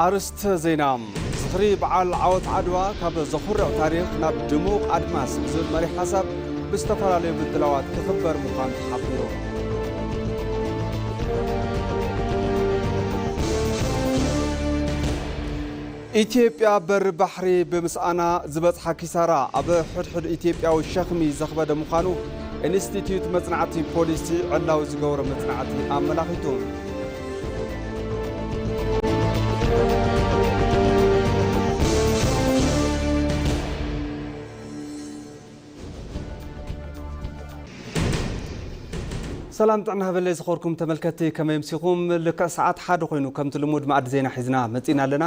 ኣርእስተ ዜና። ዝኽሪ በዓል ዓወት ዓድዋ ካብ ዘኹርዕ ታሪኽ ናብ ድሙቕ ኣድማስ ብዝብል መሪሕ ሓሳብ ብዝተፈላለዩ ምድላዋት ክኽበር ምዃኑ ተሓቢሩ። ኢትዮጵያ በሪ ባሕሪ ብምስኣና ዝበጽሓ ኪሳራ ኣብ ሕድሕድ ኢትዮጵያዊ ሸኽሚ ዘኽበደ ምዃኑ ኢንስቲትዩት መጽናዕቲ ፖሊሲ ዕላዊ ዝገበሮ መጽናዕቲ ኣመላኺቱ። ሰላም ጥዕና ሃበለይ ዝኸበርኩም ተመልከትቲ፣ ከመይ ኣምሲኹም? ልክዕ ሰዓት ሓደ ኮይኑ ከምቲ ልሙድ መኣዲ ዜና ሒዝና መጺና ኣለና።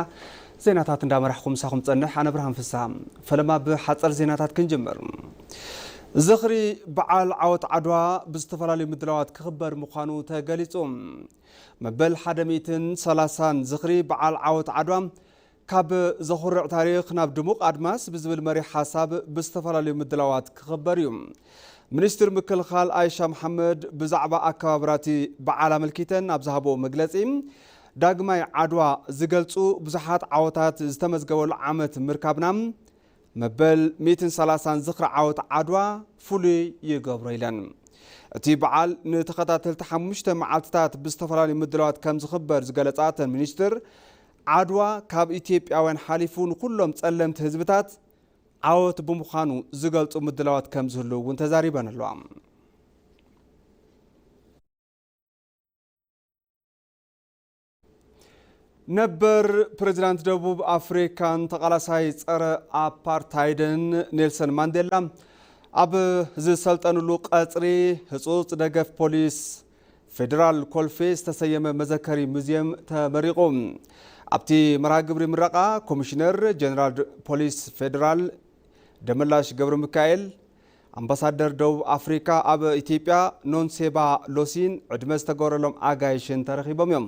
ዜናታት እንዳመራሕኹም ምሳኹም ጸንሕ ኣነ ብርሃን ፍስሃ። ፈለማ ብሓጸር ዜናታት ክንጅምር። ዝኽሪ በዓል ዓወት ዓድዋ ብዝተፈላለዩ ምድላዋት ክኽበር ምዃኑ ተገሊጹ። መበል ሓደ ሚእትን ሰላሳን ዝኽሪ በዓል ዓወት ዓድዋ ካብ ዘኹርዕ ታሪኽ ናብ ድሙቕ ኣድማስ ብዝብል መሪሕ ሓሳብ ብዝተፈላለዩ ምድላዋት ክኽበር እዩ። ሚኒስትር ምክልኻል ኣይሻ መሓመድ ብዛዕባ ኣከባብራ እቲ በዓል ኣመልኪተን ኣብ ዝሃቦ መግለጺ፣ ዳግማይ ዓድዋ ዝገልጹ ብዙሓት ዓወታት ዝተመዝገበሉ ዓመት ምርካብና፣ መበል ሚእትን ሰላሳን ዝኽሪ ዓወት ዓድዋ ፍሉይ ይገብሮ ኢለን። እቲ በዓል ንተኸታተልቲ ሓሙሽተ መዓልትታት ብዝተፈላለዩ ምድላዋት ከም ዝኽበር ዝገለጻ እተን ሚኒስትር፣ ዓድዋ ካብ ኢትዮጵያውያን ሓሊፉ ንኹሎም ጸለምቲ ህዝብታት ዓወት ብምዃኑ ዝገልጹ ምድላዋት ከም ዝህልው እውን ተዛሪበን ኣለዋ። ነበር ፕሬዚዳንት ደቡብ ኣፍሪካን ተቓላሳይ ጸረ ኣፓርታይድን ኔልሰን ማንዴላ ኣብ ዝሰልጠንሉ ቀጽሪ ህጹጽ ደገፍ ፖሊስ ፌደራል ኮልፌ ዝተሰየመ መዘከሪ ሙዚየም ተመሪቑ። ኣብቲ መርሃ ግብሪ ምረቓ ኮሚሽነር ጀነራል ፖሊስ ፌደራል ደመላሽ ገብረ ሚካኤል፣ ኣምባሳደር ደቡብ ኣፍሪካ ኣብ ኢትዮጵያ ኖንሴባ ሎሲን ዕድመ ዝተገበረሎም ኣጋይሽን ተረኺቦም እዮም።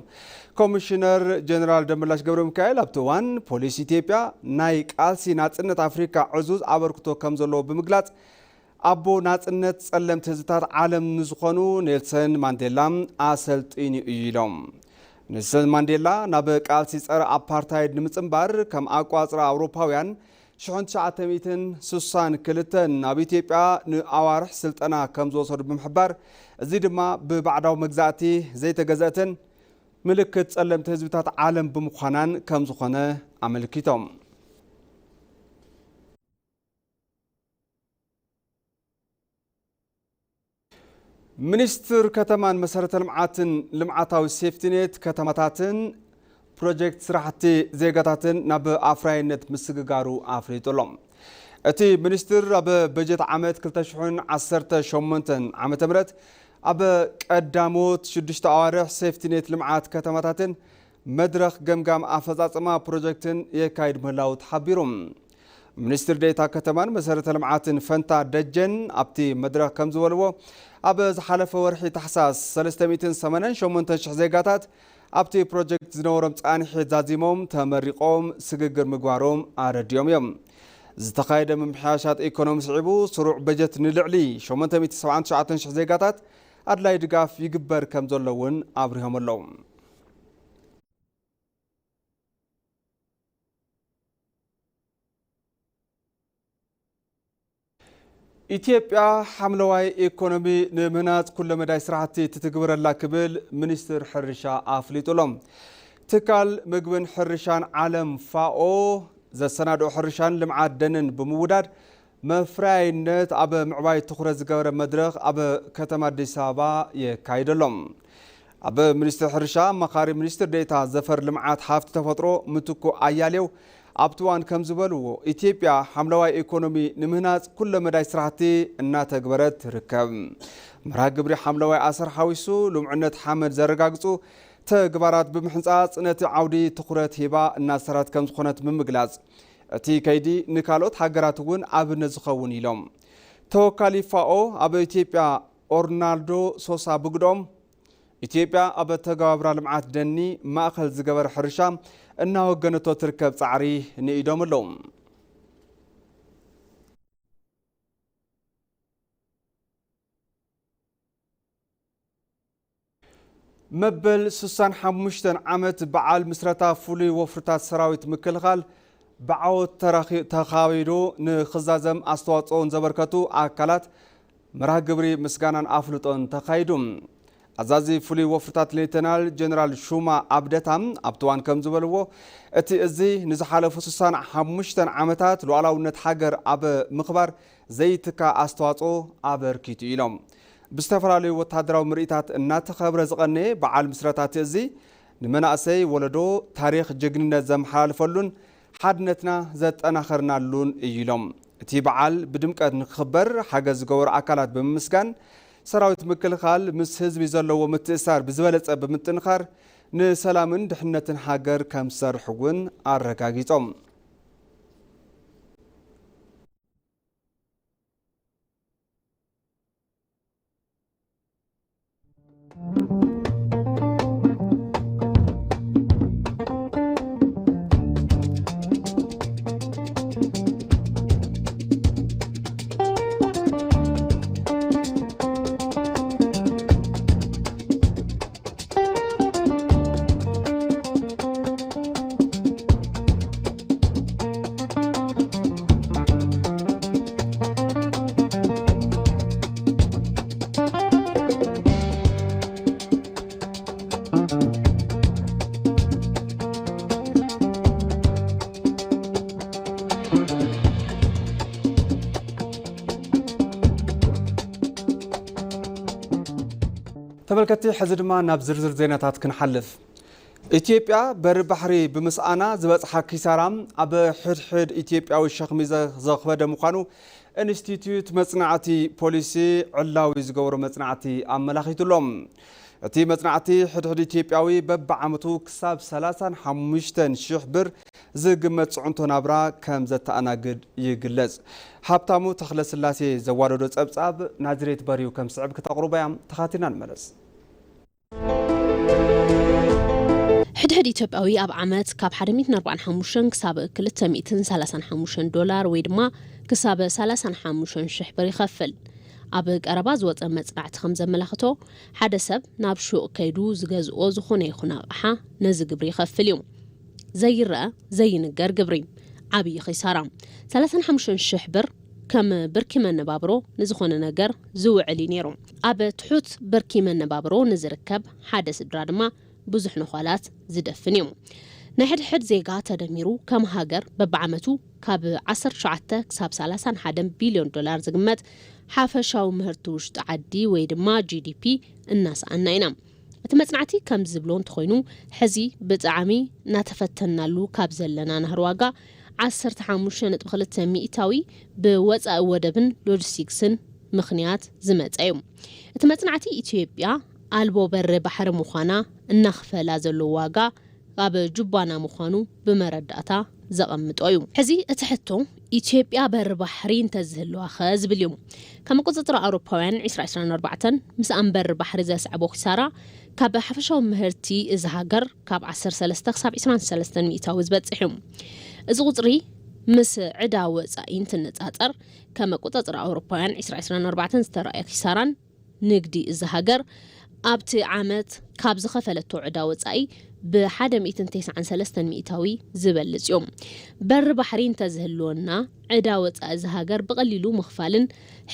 ኮሚሽነር ጀነራል ደመላሽ ገብረ ሚካኤል ኣብቲ እዋን ፖሊስ ኢትዮጵያ ናይ ቃልሲ ናጽነት ኣፍሪካ ዕዙዝ ኣበርክቶ ከም ዘለዎ ብምግላጽ፣ ኣቦ ናጽነት ጸለምቲ ህዝብታት ዓለም ንዝኾኑ ኔልሰን ማንዴላ ኣሰልጢኑ እዩ ኢሎም። ኔልሰን ማንዴላ ናብ ቃልሲ ጸረ ኣፓርታይድ ንምጽንባር ከም ኣቋጽራ ኣውሮፓውያን ሽሕን ትሽዓተ ሚእትን ስሳን ክልተን ኣብ ኢትዮጵያ ንኣዋርሕ ስልጠና ከም ዝወሰዱ ብምሕባር፣ እዚ ድማ ብባዕዳዊ መግዛእቲ ዘይተገዘእትን ምልክት ጸለምቲ ህዝብታት ዓለም ብምዃናን ከም ዝኾነ ኣመልኪቶም። ሚኒስትር ከተማን መሰረተ ልምዓትን ልምዓታዊ ሴፍቲኔት ከተማታትን ፕሮጀክት ስራሕቲ ዜጋታትን ናብ ኣፍራይነት ምስግጋሩ ኣፍሊጡ ኣሎ። እቲ ሚኒስትር ኣብ በጀት ዓመት ክልተ ሽሕን ዓሰርተ ሸሞንተን ዓመተ ምህረት ኣብ ቀዳሞት ሽዱሽተ ኣዋርሕ ሴፍቲኔት ልምዓት ከተማታትን መድረኽ ገምጋም ኣፈጻጽማ ፕሮጀክትን የካይድ ምህላዉ ተሓቢሩ። ሚኒስትር ዴኤታ ከተማን መሰረተ ልምዓትን ፈንታ ደጀን ኣብቲ መድረኽ ከም ዝበልዎ፣ ኣብ ዝሓለፈ ወርሒ ታሕሳስ ሰለስተ ሚእትን ሰማንያን ሸሞንተን ሽሕ ዜጋታት ኣብቲ ፕሮጀክት ዝነበሮም ጻንሒት ዛዚሞም ተመሪቖም ስግግር ምግባሮም ኣረዲኦም እዮም። ዝተኻየደ ምምሕያሻት ኢኮኖሚ ስዒቡ ስሩዕ በጀት ንልዕሊ ሸሞንተ ሚእቲ ሰብዓን ትሽዓተን ሽሕ ዜጋታት ኣድላይ ድጋፍ ይግበር ከም ዘሎ እውን ኣብሪሆም ኣለዉ። ኢትዮጵያ ሓምለዋይ ኢኮኖሚ ንምህናጽ ኩለመዳይ ስራሕቲ ትትግብረላ ክብል ሚኒስትር ሕርሻ ኣፍሊጡ ኣሎ። ትካል ምግብን ሕርሻን ዓለም ፋኦ ዘሰናድኦ ሕርሻን ልምዓት ደንን ብምውዳድ መፍረያይነት ኣብ ምዕባይ ትኹረት ዝገበረ መድረኽ ኣብ ከተማ ኣዲስ ኣበባ የካይድ ኣሎ። ኣብ ሚኒስትሪ ሕርሻ ኣማኻሪ ሚኒስትር ዴኤታ ዘፈር ልምዓት ሃፍቲ ተፈጥሮ ምትኩ ኣያሌው ኣብቲ እዋን ከም ዝበልዎ፣ ኢትዮጵያ ሓምለዋይ ኢኮኖሚ ንምህናፅ ኩለ መዳይ ስራሕቲ እናተግበረት ትርከብ። መርሃ ግብሪ ሓምለዋይ ኣሰር ሓዊሱ ልምዕነት ሓመድ ዘረጋግፁ ተግባራት ብምሕንፃፅ ነቲ ዓውዲ ትኹረት ሂባ እናሰራት ከም ዝኾነት ብምግላፅ፣ እቲ ከይዲ ንካልኦት ሃገራት እውን ኣብነት ዝኸውን ኢሎም። ተወካሊ ፋኦ ኣብ ኢትዮጵያ ኦርናልዶ ሶሳ ብግድኦም፣ ኢትዮጵያ ኣብ ኣተገባብራ ልምዓት ደኒ ማእኸል ዝገበረ ሕርሻ እናወገነቶ ትርከብ ጻዕሪ ንኢዶም ኣለዉ። መበል ስሳን ሓሙሽተን ዓመት በዓል ምስረታ ፍሉይ ወፍርታት ሰራዊት ምክልኻል ብዓወት ተራኺ-፣ ተኻቢዱ ንኽዛዘም ኣስተዋፅኦ ንዘበርከቱ ኣካላት መርሃ ግብሪ ምስጋናን ኣፍልጦን ተኻይዱ። ኣዛዚ ፍሉይ ወፍርታት ሌተናል ጀነራል ሹማ ኣብደታ ኣብቲ እዋን ከም ዝበልዎ፣ እቲ እዚ ንዝሓለፉ ስሳን ሓሙሽተን ዓመታት ሉዓላውነት ሃገር ኣብ ምኽባር ዘይትካ ኣስተዋፅኦ ኣበርኪቱ ኢሎም። ብዝተፈላለዩ ወታደራዊ ምርኢታት እናተኸብረ ዝቐነየ በዓል ምስረታ እቲ እዚ ንመናእሰይ ወለዶ ታሪኽ ጀግንነት ዘመሓላልፈሉን ሓድነትና ዘጠናኸርናሉን እዩ ኢሎም። እቲ በዓል ብድምቀት ንክኽበር ሓገዝ ዝገበሩ ኣካላት ብምምስጋን፣ ሰራዊት ምክልኻል ምስ ህዝቢ ዘለዎ ምትእሳር ብዝበለጸ ብምጥንኻር ንሰላምን ድሕነትን ሃገር ከም ዝሰርሕ እውን ኣረጋጊጾም። ተመልከትቲ፣ ሕዚ ድማ ናብ ዝርዝር ዜናታት ክንሓልፍ። ኢትዮጵያ በሪ ባሕሪ ብምስኣና ዝበጽሓ ኪሳራ ኣብ ሕድሕድ ኢትዮጵያዊ ሸኽሚ ዘ-፣ ዘኽበደ ምዃኑ ኢንስቲትዩት መጽናዕቲ ፖሊሲ ዕላዊ ዝገበሮ መጽናዕቲ ኣመላኺቱ ኣሎ። እቲ መጽናዕቲ ሕድሕድ ኢትዮጵያዊ በብዓመቱ ክሳብ ሰላሳን ሓሙሽተን ሽሕ ብር ዝግመት ጽዕንቶ ናብራ ከም ዘተኣናግድ ይግለጽ። ሃብታሙ ተኽለስላሴ ዘዋደዶ ጸብጻብ ናዝሬት በሪሁ ከም ስዕብ ክተቕርቦ እያ። ተኻቲና ንመለስ። ሕድሕድ ኢትዮጵያዊ ኣብ ዓመት ካብ ሓደ ሚእትን ኣርባዓን ሓሙሽተን ክሳብ ክልተ ሚእትን ሰላሳን ሓሙሽተን ዶላር ወይ ድማ ክሳብ ሰላሳን ሓሙሽተን ሽሕ ብር ይኸፍል። ኣብ ቀረባ ዝወጸ መጽናዕቲ ከም ዘመላኽቶ፣ ሓደ ሰብ ናብ ሹቕ ከይዱ ዝገዝኦ ዝኾነ ይኹን ኣቕሓ ነዚ ግብሪ ይኸፍል እዩ። ዘይረኣ ዘይንገር ግብሪ፣ ዓብዪ ኺሳራ። ሰላሳን ሓሙሽተን ሽሕ ብር ከም ብርኪ መነባብሮ ንዝኾነ ነገር ዝውዕል እዩ ነይሩ። ኣብ ትሑት ብርኪ መነባብሮ ንዝርከብ ሓደ ስድራ ድማ ብዙሕ ነዃላት ዝደፍን እዩ። ናይ ሕድሕድ ዜጋ ተደሚሩ ከም ሃገር በብዓመቱ ካብ ዓሰርተ ትሽዓተ ክሳብ ሰላሳን ሓደን ቢልዮን ዶላር ዝግመት ሓፈሻዊ ምህርቲ ውሽጢ ዓዲ ወይ ድማ ጂ ዲ ፒ እናሰኣና ኢና። እቲ መጽናዕቲ ከም ዝብሎ እንተኾይኑ፣ ሕዚ ብጣዕሚ እናተፈተንናሉ ካብ ዘለና ናህሪ ዋጋ ዓሰርተ ሓሙሽተ ነጥቢ ክልተ ሚእታዊ ብወጻኢ ወደብን ሎጂስቲክስን ምኽንያት ዝመጸ እዩ። እቲ መጽናዕቲ ኢትዮጵያ ኣልቦ በሪ ባሕሪ ምዃና እናኽፈላ ዘሎ ዋጋ ኣብ ጁባና ምዃኑ ብመረዳእታ ዘቐምጦ እዩ። ሕዚ እቲ ሕቶ፣ ኢትዮጵያ በሪ ባሕሪ እንተዝህልዋኸ ዝብል እዩ። ከም ኣቆጻጽራ ኣውሮፓውያን ዕስራ ዕስራን ኣርባዕተን፣ ምስኣን በሪ ባሕሪ ዘስዕቦ ኪሳራ ካብ ሓፈሻዊ ምህርቲ እዚ ሃገር ካብ ዓሰርተ ሰለስተ ክሳብ ዕስራን ሰለስተን ሚእታዊ ዝበጽሕ እዩ። እዚ ቁጽሪ ምስ ዕዳ ወጻኢ እንትነጻጸር፣ ከም ኣቆጻጽራ ኣውሮፓውያን ዕስራ ዕስራን ኣርባዕተን ዝተራእየ ኪሳራን ንግዲ እዚ ሃገር ኣብቲ ዓመት ካብ ዝኸፈለቶ ዕዳ ወጻኢ ብሓደ ሚእትን ተስዓን ሰለስተን ሚእታዊ ዝበልጽ እዩ። በሪ ባሕሪ እንተዝህልወና፣ ዕዳ ወጻኢ እዚ ሃገር ብቐሊሉ ምኽፋልን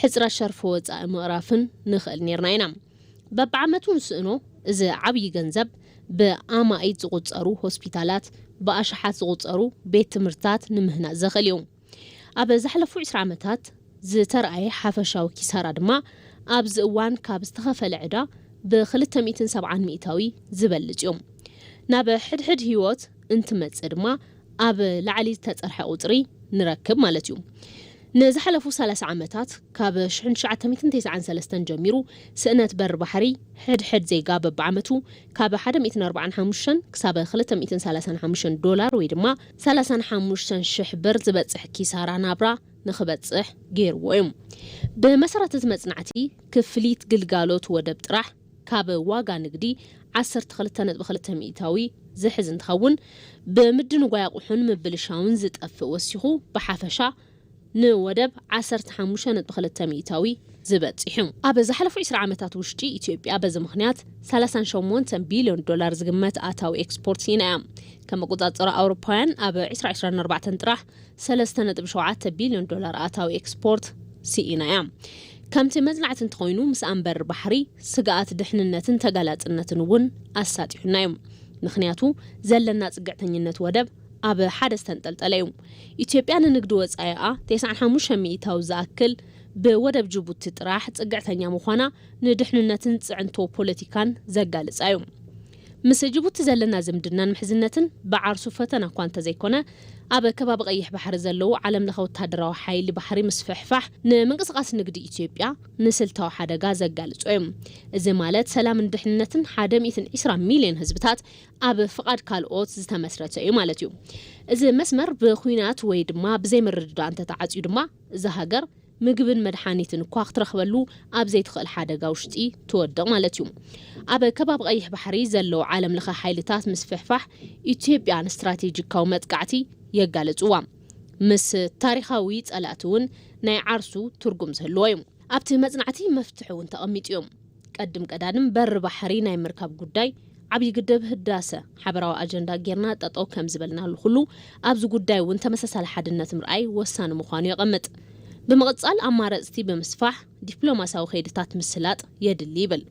ሕጽረት ሸርፊ ወጻኢ ምቕራፍን ንኽእል ኔርና ኢና። በብዓመቱ ንስእኖ እዚ ዓብዪ ገንዘብ ብኣማኢት ዝቑጸሩ ሆስፒታላት፣ ብኣሽሓት ዝቑጸሩ ቤት ትምህርትታት ንምህናጽ ዘኽእል እዩ። ኣብ ዝሓለፉ ዕስራ ዓመታት ዝተርኣየ ሓፈሻዊ ኪሳራ ድማ ኣብዚ እዋን ካብ ዝተኸፈለ ዕዳ ብክልተ ሚእትን ሰብዓን ሚእታዊ ዝበልጽ እዩ። ናብ ሕድሕድ ህይወት እንትመጽእ ድማ ኣብ ላዕሊ ዝተጸርሐ ቁጽሪ ንረክብ ማለት እዩ። ንዝሓለፉ ሰላሳ ዓመታት ካብ ሽሕን ትሽዓተ ሚእትን ተስዓን ሰለስተን ጀሚሩ ስእነት በሪ ባሕሪ ሕድሕድ ዜጋ በብዓመቱ ካብ ሓደ ሚእትን ኣርባዓን ሓሙሽተን ክሳብ ክልተ ሚእትን ሰላሳን ሓሙሽተን ዶላር ወይ ድማ ሰላሳን ሓሙሽተን ሽሕ ብር ዝበጽሕ ኪሳራ ናብራ ንኽበጽሕ ገይርዎ እዩ። ብመሰረት እቲ መጽናዕቲ፣ ክፍሊት ግልጋሎት ወደብ ጥራሕ ካብ ዋጋ ንግዲ ዓሰርተ ክልተ ነጥቢ ክልተ ሚእታዊ ዝሕዝ እንትኸውን፣ ብምድንጓይ ኣቑሑን ምብልሻውን ዝጠፍእ ወሲኹ ብሓፈሻ ንወደብ ዓሰርተ ሓሙሽተ ነጥቢ ክልተ ሚእታዊ ዝበጽሕ እዩ። ኣብ ዝሓለፉ ዕስራ ዓመታት ውሽጢ ኢትዮጵያ በዚ ምኽንያት ሰላሳን ሸሞንተን ቢልዮን ዶላር ዝግመት ኣታዊ ኤክስፖርት ስኢና እያ። ከም ኣቆጻጽራ ኣውሮፓውያን ኣብ ዕስራ ዕስራን ኣርባዕተን ጥራሕ ሰለስተ ነጥቢ ሸውዓተ ቢልዮን ዶላር ኣታዊ ኤክስፖርት ስኢና እያ። ከምቲ መጽናዕቲ እንተኾይኑ፣ ምስ ኣንበር ባሕሪ ስግኣት ድሕንነትን ተጋላጽነትን እውን ኣሳጢሑና እዩ። ምኽንያቱ፣ ዘለና ጽግዕተኝነት ወደብ ኣብ ሓደ ዝተንጠልጠለ እዩ። ኢትዮጵያ ንንግዲ ወጻኢኣ ተስዓን ሓሙሽተ ሚእታዊ ዝኣክል ብወደብ ጅቡቲ ጥራሕ ጽግዕተኛ ምዃና ንድሕንነትን ጽዕንቶ ፖለቲካን ዘጋልጻ እዩ። ምስ ጅቡቲ ዘለና ዝምድናን ምሕዝነትን ብዓርሱ ፈተና እኳ እንተዘይኮነ፣ ኣብ ከባቢ ቀይሕ ባሕሪ ዘለዉ ዓለም ለኸ ወታደራዊ ሓይሊ ባሕሪ ምስፍሕፋሕ ንምንቅስቓስ ንግዲ ኢትዮጵያ ንስልታዊ ሓደጋ ዘጋልጾ እዩ። እዚ ማለት ሰላምን ድሕንነትን ሓደ ሚእትን ዕስራ ሚልዮን ህዝብታት ኣብ ፍቓድ ካልኦት ዝተመስረተ እዩ ማለት እዩ። እዚ መስመር ብኹናት ወይ ድማ ብዘይምርድዳእ እንተተዓጽዩ ድማ፣ እዛ ሃገር ምግብን መድሓኒትን እኳ ክትረኽበሉ ኣብ ዘይትኽእል ሓደጋ ውሽጢ ትወድቕ ማለት እዩ። ኣብ ከባቢ ቀይሕ ባሕሪ ዘለዉ ዓለም ለኸ ሓይልታት ምስፍሕፋሕ ኢትዮጵያ ንስትራቴጂካዊ መጥቃዕቲ የጋልጽዋ። ምስ ታሪኻዊ ጸላእቲ እውን ናይ ዓርሱ ትርጉም ዝህልዎ እዩ። ኣብቲ መጽናዕቲ መፍትሒ እውን ተቐሚጡ እዩ። ቀድም ቀዳድም በሪ ባሕሪ ናይ ምርካብ ጉዳይ ዓብዪ ግድብ ህዳሰ ሓበራዊ ኣጀንዳ ጌርና ጠጠው ከም ዝበልናሉ ኩሉ፣ ኣብዚ ጉዳይ እውን ተመሳሳሊ ሓድነት ምርኣይ ወሳኒ ምዃኑ የቐምጥ። ብምቕጻል፣ ኣማረጽቲ ብምስፋሕ፣ ዲፕሎማሲያዊ ከይድታት ምስላጥ የድሊ ይብል።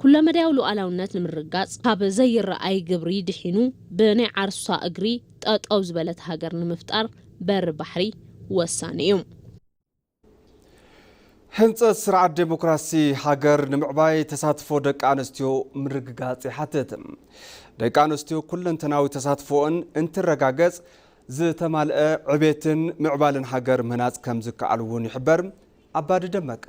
ኩለመዳያዊ ሉዓላውነት ንምርጋጽ፣ ካብ ዘይረኣይ ግብሪ ድሒኑ ብናይ ዓርሳ እግሪ ጠጠው ዝበለት ሃገር ንምፍጣር በሪ ባሕሪ ወሳኒ እዩ። ህንጸት ስርዓት ዴሞክራሲ ሃገር ንምዕባይ ተሳትፎ ደቂ ኣንስትዮ ምርግጋጽ ይሓትት። ደቂ ኣንስትዮ ኩለንተናዊ ተሳትፎኦን እንትረጋገጽ ዝተማልአ ዕቤትን ምዕባልን ሃገር ምህናጽ ከም ዝከኣል እውን ይሕበር። ኣባዲ ደመቀ።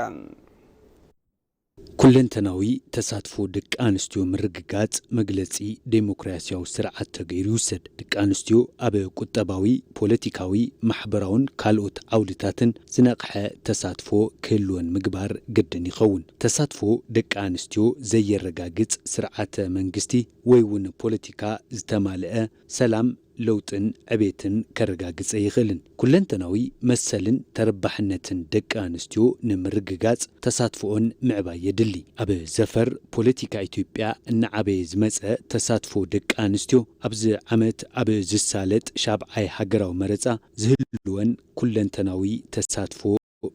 ኩለንተናዊ ተሳትፎ ደቂ ኣንስትዮ ምርግጋጽ መግለጺ ዴሞክራሲያዊ ስርዓት ተገይሩ ይውሰድ። ደቂ ኣንስትዮ ኣብ ቁጠባዊ፣ ፖለቲካዊ፣ ማሕበራውን ካልኦት ዓውድታትን ዝነቕሐ ተሳትፎ ክህልወን ምግባር ግድን ይኸውን። ተሳትፎ ደቂ ኣንስትዮ ዘየረጋግጽ ስርዓተ መንግስቲ ወይ እውን ፖለቲካ ዝተማልአ ሰላም፣ ለውጥን ዕቤትን ከረጋግጽ ኣይኽእልን። ኩለንተናዊ መሰልን ተረባሕነትን ደቂ ኣንስትዮ ንምርግጋጽ ተሳትፎኦን ምዕባይ የድሊ። ኣብ ዘፈር ፖለቲካ ኢትዮጵያ እናዓበየ ዝመጸ ተሳትፎ ደቂ ኣንስትዮ ኣብዚ ዓመት ኣብ ዝሳለጥ ሻብዓይ ሃገራዊ መረጻ ዝህልወን ኩለንተናዊ ተሳትፎ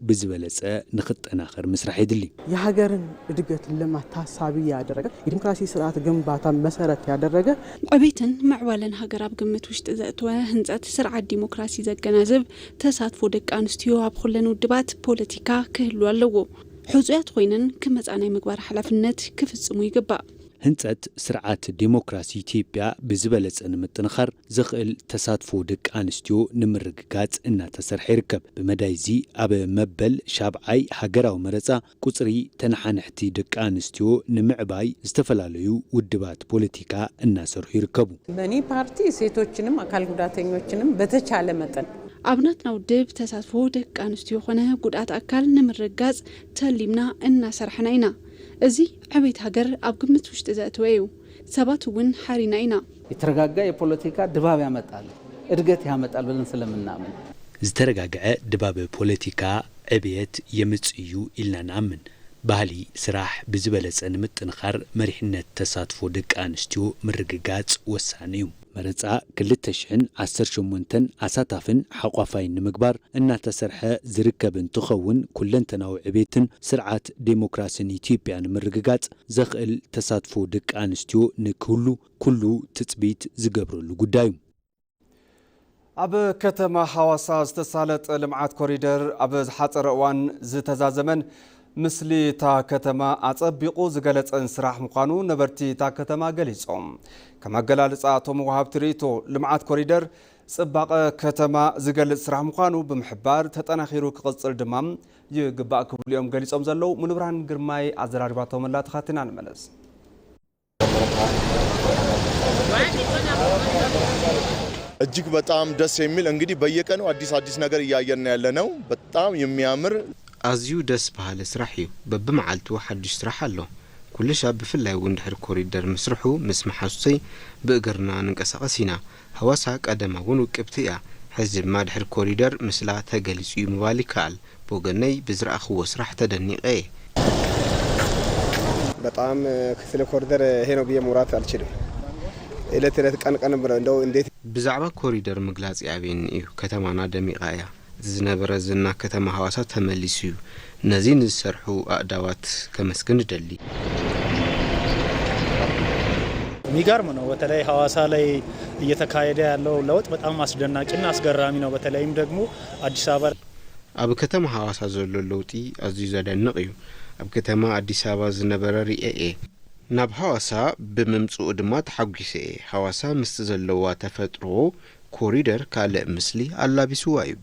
ብዝበለጸ ንኽጠናኸር ምስራሕ የድሊ። የሀገርን እድገት ልማት ታሳቢ ያደረገ፣ የዲሞክራሲ ስርዓት ግንባታ መሰረት ያደረገ፣ ዕቤትን ምዕባለን ሃገር ኣብ ግምት ውሽጢ ዘእተወ ህንጸት ስርዓት ዲሞክራሲ ዘገናዝብ ተሳትፎ ደቂ ኣንስትዮ ኣብ ኩለን ውድባት ፖለቲካ ክህሉ ኣለዎ። ሕጹያት ኮይነን ክመጻ ናይ ምግባር ሓላፍነት ክፍጽሙ ይግባእ። ህንጸት ስርዓት ዴሞክራሲ ኢትዮጵያ ብዝበለጸ ንምጥንኻር ዘኽእል ተሳትፎ ደቂ ኣንስትዮ ንምርግጋጽ እናተሰርሐ ይርከብ። ብመዳይ እዚ ኣብ መበል ሻብዓይ ሃገራዊ መረጻ ቁጽሪ ተነሓንሕቲ ደቂ ኣንስትዮ ንምዕባይ ዝተፈላለዩ ውድባት ፖለቲካ እናሰርሑ ይርከቡ። በእኔ ፓርቲ ሴቶችንም አካል ጉዳተኞችንም በተቻለ መጠን ኣብ ናትና ውድብ ተሳትፎ ደቂ ኣንስትዮ ኾነ ጉድኣት ኣካል ንምርጋጽ ተሊምና እናሰርሐና ኢና። እዚ ዕቤት ሃገር ኣብ ግምት ውሽጢ ዘእተወ እዩ። ሰባት እውን ሓሪና ኢና። የተረጋጋ የፖለቲካ ድባብ ያመጣል፣ እድገት ያመጣል ብለን ስለምናምን። ዝተረጋግዐ ድባብ ፖለቲካ ዕብየት የምጽእ እዩ ኢልና ንኣምን። ባህሊ ስራሕ ብዝበለጸ ንምጥንኻር መሪሕነት ተሳትፎ ደቂ ኣንስትዮ ምርግጋጽ ወሳኒ እዩ። መረጻ ክልተ ሽሕን ዓሰርተ ሸሞንተን ኣሳታፍን ሓቋፋይን ንምግባር እናተሰርሐ ዝርከብ እንትኸውን፣ ኩለንተናዊ ዕቤትን ስርዓት ዴሞክራሲን ኢትዮጵያ ንምርግጋጽ ዘኽእል ተሳትፎ ደቂ ኣንስትዮ ንክህሉ ኩሉ ትጽቢት ዝገብረሉ ጉዳይ እዩ። ኣብ ከተማ ሃዋሳ ዝተሳለጠ ልምዓት ኮሪደር ኣብ ዝሓጸረ እዋን ዝተዛዘመን ምስሊ እታ ከተማ ኣጸቢቑ ዝገለጸን ስራሕ ምዃኑ ነበርቲ እታ ከተማ ገሊጾም። ከም ኣገላልጻ እቶም ወሃብቲ ርእይቶ፣ ልምዓት ኮሪደር ጽባቐ ከተማ ዝገልጽ ስራሕ ምዃኑ ብምሕባር፣ ተጠናኺሩ ክቕጽል ድማ ይግባእ ክብሉ እዮም ገሊጾም ዘለዉ። ሙሉብርሃን ግርማይ ኣዘራሪባቶም ኣላ፣ ተኻቲና ንመለስ። እጅግ በጣም ደስ የሚል፣ እንግዲህ በየቀኑ አዲስ አዲስ ነገር እያየን ያለ ነው። በጣም የሚያምር። ኣዝዩ ደስ በሃሊ ስራሕ እዩ። በብመዓልቱ ሓዱሽ ስራሕ ኣሎ። ኩሉ ሻብ ብፍላይ እውን ድሕሪ ኮሪደር ምስርሑ ምስ መሓዙተይ ብእግርና ንንቀሳቐስ ኢና። ሃዋሳ ቀደማ እውን ውቅብቲ እያ። ሕዚ ድማ ድሕሪ ኮሪደር ምስላ ተገሊጹ እዩ ምባል ይከኣል። ወገነይ ብዝረኣኽዎ ስራሕ ተደኒቐ እየ። በጣም ስለ ኮሪደር ይሄ ነው ብዬ መውራት አልችልም። እለት እለት ቀን ቀን ብለው እንደው እንዴት ብዛዕባ ኮሪደር ምግላጽ ይኣብየኒ እዩ። ከተማና ደሚቓ እያ። እቲ ዝነበረ ዝና ከተማ ሃዋሳ ተመሊሱ እዩ። ነዚ ንዝሰርሑ ኣእዳዋት ከመስግን እደሊ። የሚገርም ነው። በተለይ ሐዋሳ ላይ እየተካሄደ ያለው ለውጥ በጣም አስደናቂና አስገራሚ ነው። በተለይም ደግሞ አዲስ አበባ ኣብ ከተማ ሃዋሳ ዘሎ ለውጢ ኣዝዩ ዘደንቕ እዩ። ኣብ ከተማ ኣዲስ ኣበባ ዝነበረ ርእየ እየ። ናብ ሃዋሳ ብምምጽኡ ድማ ተሓጒሰ እየ። ሃዋሳ ምስቲ ዘለዋ ተፈጥሮ ኮሪደር ካልእ ምስሊ ኣላቢስዋ እዩ።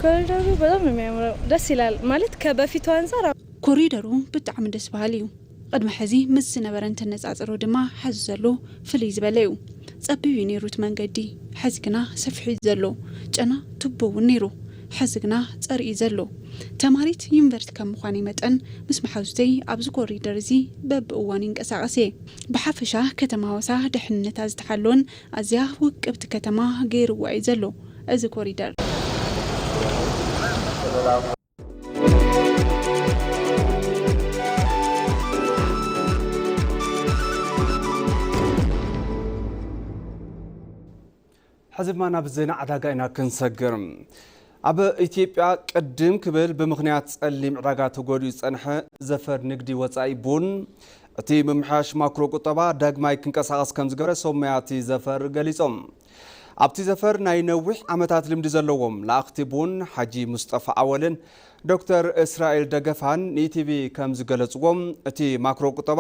ኮሪደሩ በጣም ነው የሚያምረው። ደስ ይላል ማለት ከበፊቱ አንጻር። ኮሪደሩ ብጣዕሚ ደስ በሃሊ እዩ። ቅድሚ ሕዚ ምስ ዝነበረ እንትነጻጽሮ ድማ ሕዚ ዘሎ ፍልይ ዝበለ እዩ። ጸቢብ እዩ ነይሩ እቲ መንገዲ፣ ሕዚ ግና ሰፊሑ እዩ ዘሎ። ጨና ቱቦ እውን ነይሩ፣ ሕዚ ግና ጸር እዩ ዘሎ። ተማሪት ዩኒቨርሲቲ ከም ምዃነይ መጠን ምስ መሓዙተይ ኣብዚ ኮሪደር እዚ በብእዋኑ ይንቀሳቐስ እየ። ብሓፈሻ ከተማ ሃዋሳ ድሕንነታ ዝተሓለወን ኣዝያ ውቅብቲ ከተማ ገይርዋ እዩ ዘሎ እዚ ኮሪደር። ሕዚ ድማ ናብ ዜና ዕዳጋ ኢና ክንሰግር። ኣብ ኢትዮጵያ ቅድም ክብል ብምኽንያት ጸሊም ዕዳጋ ተጎዲኡ ዝጸንሐ ዘፈር ንግዲ ወጻኢ ቡን እቲ ምምሕያሽ ማክሮ ቁጠባ ዳግማይ ክንቀሳቐስ ከም ዝገበረ ሰብ ሞያ እቲ ዘፈር ገሊጾም። ኣብቲ ዘፈር ናይ ነዊሕ ዓመታት ልምዲ ዘለዎም ለኣኽቲ ቡን ሓጂ ሙስጠፋ ኣወልን ዶክተር እስራኤል ደገፋን ንኢቲቪ ከም ዝገለጽዎም፣ እቲ ማክሮ ቁጠባ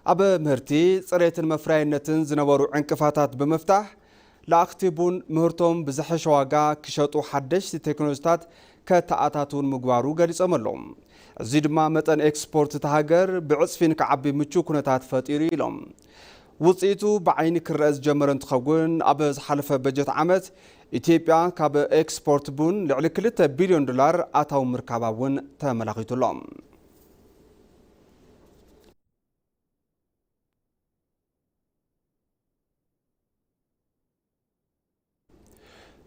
ኣብ ምህርቲ፣ ጽሬትን መፍረያይነትን ዝነበሩ ዕንቅፋታት ብምፍታሕ፣ ለኣኽቲ ቡን ምህርቶም ብዝሐሸ ዋጋ ክሸጡ ሓደሽቲ ቴክኖሎጂታት ከተኣታትውን ምግባሩ ገሊጾም ኣለዉ። እዚ ድማ መጠን ኤክስፖርት እታ ሃገር ብዕጽፊ ንክዓቢ ምቹው ኩነታት ፈጢሩ ኢሎም። ውጽኢቱ ብዓይኒ ክረአ ዝጀመረ እንትኸውን፣ ኣብ ዝሓለፈ በጀት ዓመት ኢትዮጵያ ካብ ኤክስፖርት ቡን ልዕሊ ክልተ ቢልዮን ዶላር ኣታዊ ምርካባ እውን ተመላኺቱ ኣሎ።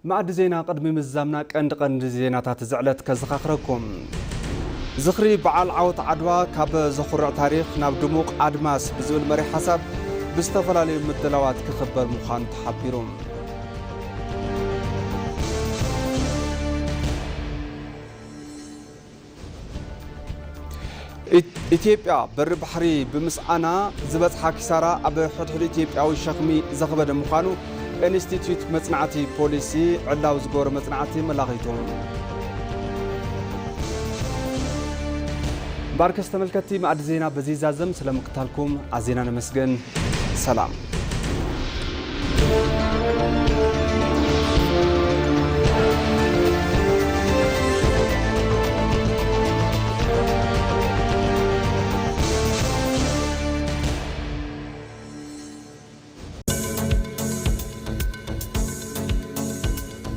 መኣዲ ዜና ቅድሚ ምዝዛምና ቀንዲ ቀንዲ ዜናታት እዚ ዕለት ከዘኻኽረኩም። ዝኽሪ በዓል ዓወት ዓድዋ ካብ ዘኹርዕ ታሪኽ ናብ ድሙቕ ኣድማስ ብዝብል መሪሕ ሓሳብ ብዝተፈላለዩ ምድላዋት ክኽበር ምዃኑ ተሓቢሩ። ኢት- ኢትዮጵያ በሪ ባሕሪ ብምስኣና ዝበፅሓ ኪሳራ ኣብ ሕድሕድ ኢትዮጵያዊ ሸኽሚ ዘኽበደ ምዃኑ ኢንስቲትዩት መፅናዕቲ ፖሊሲ ዕላዊ ዝገበሮ መፅናዕቲ መላኺቱ። እምበኣርከስ ተመልከትቲ መኣዲ ዜና በዚ ይዛዘም። ስለ ምክታልኩም ኣዜና ነመስገን። ሰላም።